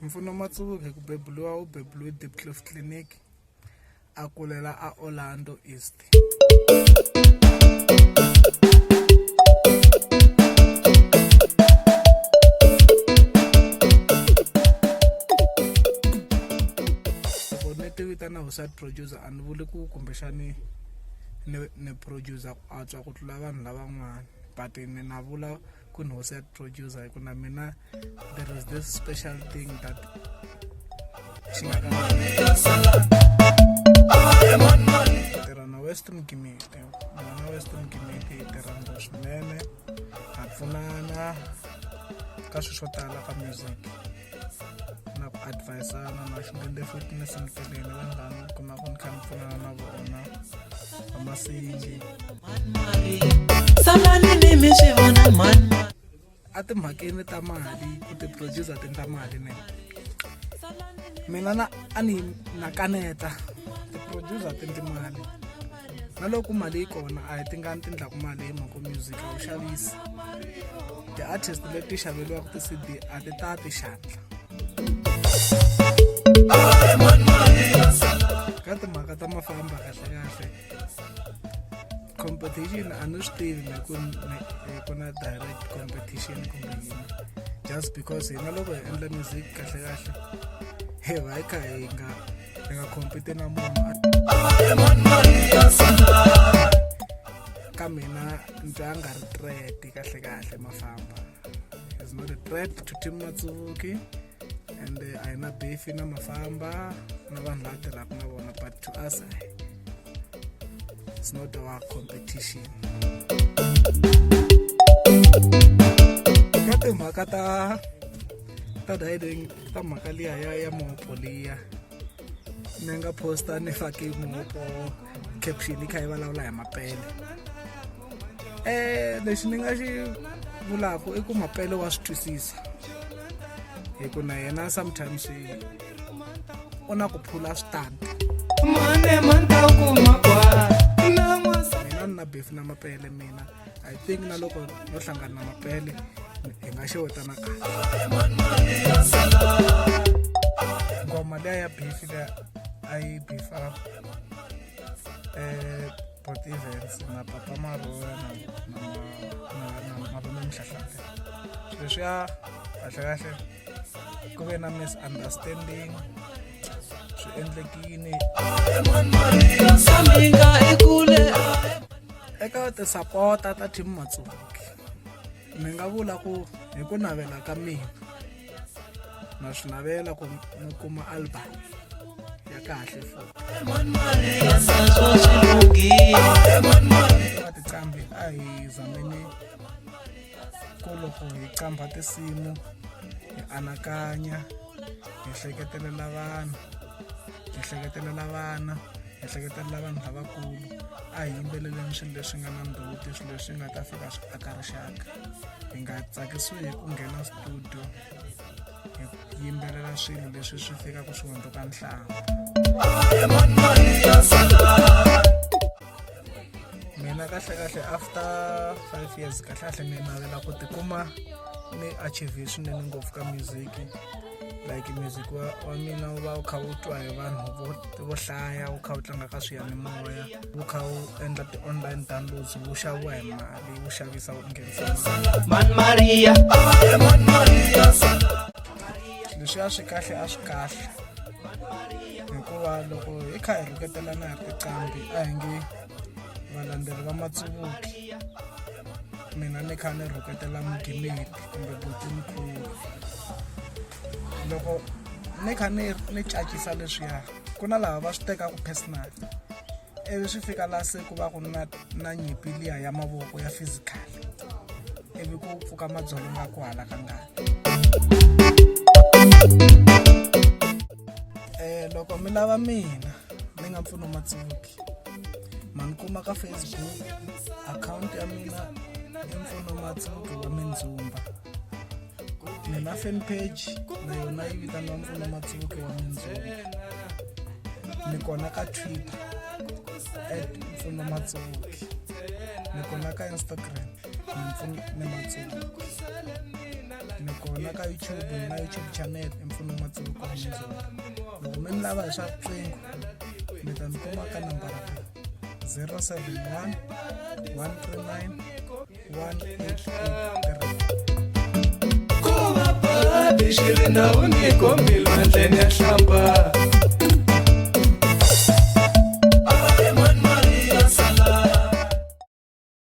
Mpfuno Matsuvuki hi ku beburiwa u beburiwe Diepkloof Clinic a kulela a Orlando East. Loko ni ti vitana Hosat producer a ni vuli ku kumbexani ni producer ku antswa ku tlula vanhu lavan'wana but ni na vula ku ni Hosat producer hi ku na mina there is this special thing that xi nga ka tirha na West Mgimete mina na West Mgimete hi tirha ngopfu swinene ha pfunana ka swilo swo tala ka music na ku advise-ana na xingende futhi ni simteleni vanhu lava ni kuma ku ni kha ni pfunana na vona va masingi a timhakeni ta mali ku ti-producer ti endla mali ne mina na a ni na kaneta ti-producer ti endli mali na loko mali yi kona a hi tingani ti endlaku mali hi mhaka music a wu xavisi ti-artist leti xaveriwaka ti-C_D a ti tati xandla ka timhaka ta mafamba kahle kahle competition a ni swi tivi me ku ku na direct competition kumbe yini just because hina loko hi endla music kahle kahle hi va hi kha hi nga compete na munhu. Ka mina ni twa a nga ri threat kahle kahle. Mafamba is not a threat to Team Matsuvuki and a hi na beef na Mafamba na vanhu lava tirhaka na vona, but to us it's not our competition. Ka timhaka ta dieting ta mhaka liya ya mopo liya ni nga posta ni fake mopo caption yi kha yi vulavula hi mapele, lexi ni nga xi vulaka i ku mapele wa swi twisisa hi ku na yena sometimes u na ku phula switandi. Mina ni na beef na mapele? Mina I think na loko no hlangana na mapele hi nga xewetana kahle. Ngoma liya ya beef liya a yi beefa Port Evans na Papa Maroya na Malume Mhlahlate, leswiya kahle kahle ku ve na misunderstanding swi endlekini eka tisapota ta Team Matsuvuki. Ni nga vula ku hi ku navela ka mina na swi navela ku ni kuma album ya kahle futhi. Tiqambi a hi zameni ku loko hi qambha tinsimu hi anakanya, hi hleketelela vanhu, hi hleketelela vana, hi hleketelela vanhu lavakulu. A hi yimbeleleni swilo leswi nga na ndzhuti, swilo leswi nga ta fika swi aka rixaka. Hi nga tsakisiwi hi ku nghena studio hi yimbelela swilo leswi swi fikaka swi hundzuka nhlamba. Mina kahle kahle after 5 years kahle kahle ni navela ku tikuma ni achieve swinene ngopfu ka music, like music wa mina wu va wu kha wu twa hi vanhu vo hlaya, wu kha wu tlanga ka swiyanimoya, wu kha wu endla ti-online downloads, wu xaviwa hi mali, wu xavisa wu nghenisa mali. Leswiya swi kahle a swi kahle hikuva loko hi kha hi rhuketelana hi ri tiqambi, a hi nge valandzeri va Matsuvuki, mina ni kha ni rhuketela mugimeti kumbe buti mkhulu, loko ni kha ni cacisa leswiya ku na lava va swi tekaka personal ivi swi fika laha se ku va ku na nyimpi liya ya mavoko ya physical ivi ku pfuka madzolonga ku hala ka ngati. Loko mi lava mina ni nga Mpfuno Matsuvuki, ma ni kuma ka Facebook, akhawunti ya mina i Mpfuno Matsuvuki wa Mindzumba. Ni na fan page na yona yi vitaniwa Mpfuno Matsuvuki wa Mindzumba. Ni kona ka Twitter @MpfunoMatsuvuki, ni kona ka Instagram ni Matsuvuki. Ni kona ka YouTube ni na YouTube channel i Mpfuno Matsevu Mundzuku. Loko mi ni lava hi swa riqingho mi ta ni kuma ka nambara leyi 071 139 1883. Ku va padi xi ri ndhawini kombi lwandleni ya hlamba.